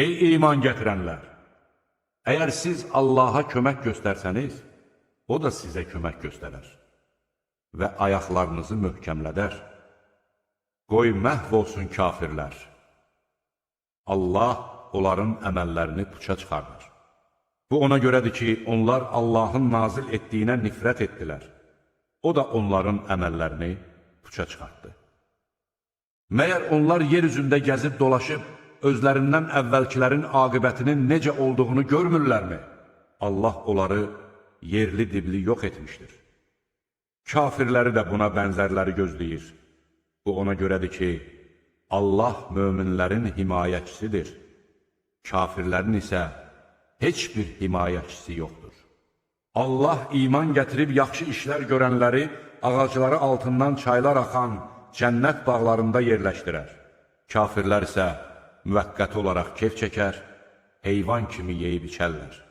Ey iman gətirənlər! Əgər siz Allaha kömək göstərsəniz, O da sizə kömək göstərər və ayaqlarınızı möhkəmlədər. Qoy məhv olsun kafirlər. Allah onların əməllərini puça çıxardar. Bu ona görədir ki, onlar Allahın nazil etdiyinə nifrət etdilər. O da onların əməllərini puça çıxartdı. Məyər onlar yer üzündə gəzib dolaşıb, özlərindən əvvəlkilərin aqibətinin necə olduğunu görmürlərmi? Allah onları yerli dibli yox etmişdir. Kafirləri də buna bənzərləri gözləyir. Bu ona görədir ki, Allah möminlərin himayəçisidir. Kafirlərin isə heç bir himayəçisi yoxdur. Allah iman gətirib yaxşı işlər görənləri ağacları altından çaylar axan cənnət bağlarında yerləşdirər. Kafirlər isə müvəqqəti olaraq kef çəkər, heyvan kimi yeyib içərlər.